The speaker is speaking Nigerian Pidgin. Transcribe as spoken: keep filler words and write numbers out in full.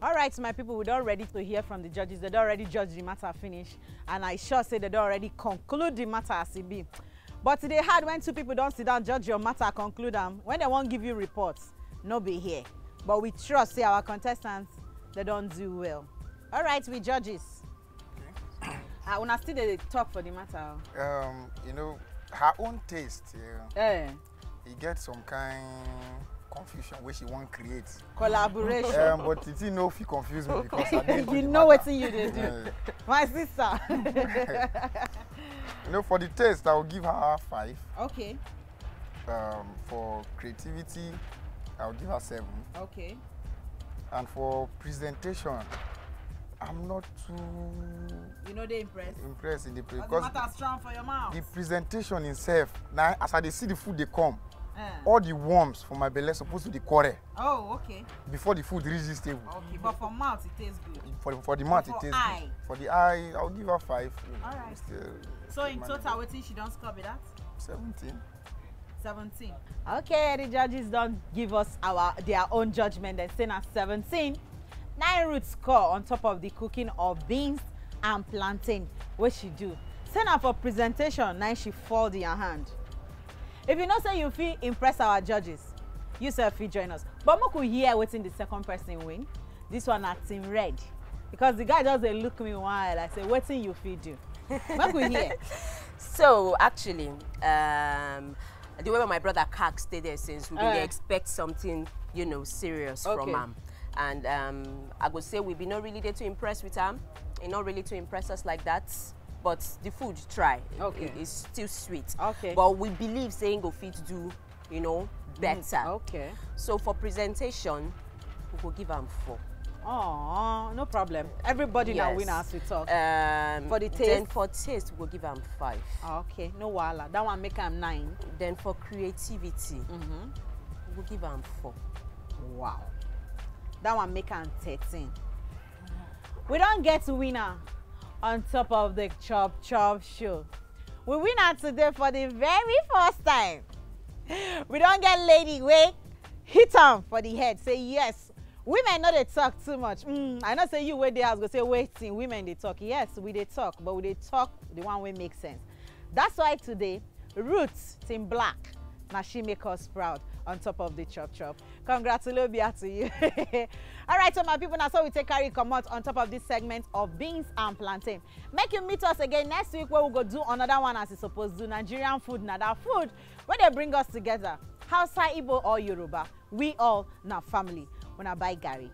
All right, my people, we don ready to hear from the judges. They don already judge the matter finish, and I sure say they don already conclude the matter as e be. But e dey hard when two people don sit down, judge your matter, conclude am. When they wan give you report, no be here. But we trust say our contestants, they don do well. All right, we judges. Uh, una still dey talk for the matter. Oh. Um, you know, her own taste, yeah, Eh, e get some kind confusion wey she wan create. collaboration. Um, but the thing no fit confuse me because I dey into You the know matter. Wetin you dey do, Yeah. my sister. You know, for the taste, I will give her five. Okay, Um, for creativity, I will give her seven. Okay. And for presentation, I'm not too You know they impressed. Impressed in the pre- But because the matter strong for your mouth. The presentation itself, now as I dey see the food dey come, Eh. All the worms for my belle supposed to dey quarrel Oh, okay. Before the food reach this table. Okay, but for mouth it tastes good. For, for the mouth, For it tastes eye. Good. For the eye, I'll give her five. You know, All right. Still, So in manageable. Total, wetin she don score be that? Seventeen. Seventeen. Okay, the judges don give us our their own judgment. Dem say na seventeen. Nine Ruth score on top of the cooking of beans and plantain wey she do. Say na for presentation na she fall their hand. If you know say you fit impress our judges, you sef fit join us. But make we hear wetin the second person win. This one na Team Red, because the guy just dey look me one eye like say wetin you fit do. Make we hear. So actually, um, the way my brother Kak stay there since, we Eh. dey expect something, you know, serious Okay. from him. And um, I go say we be not really there to impress with him. He not really to impress us like that. But the food try. Okay. It- it's still sweet. Okay. But we believe saying go fit do, you know, better. Okay. So for presentation, we go give him four. Oh, no problem. Everybody na Yes. winner as we talk. Um, For the Then taste? For taste, we go give him five. Okay, no wahala. That one make am nine. Then for creativity, Mm-hmm. we go give him four. Wow. That one make am thirteen. We don get winner on top of the Chop Chop Show. We win am today for the very first time. We don get lady wey hit am for the head. Say yes. Women no dey talk too much. Mm, I know say you wey dey house go say wetin women dey talk. Yes, we dey talk, but we dey talk the one wey make sense. That's why today, Ruth Team Black, na she make us proud on top of the Chop Chop. Congratulobia to you. All right, so my people, na so we take carry comot on top of this segment of beans and plantain. Make you meet us again next week where we go do another one as e suppose do. Nigerian food na that food wey dey bring us together. Hausa, Igbo or Yoruba, we all na family. Una bye, Gary.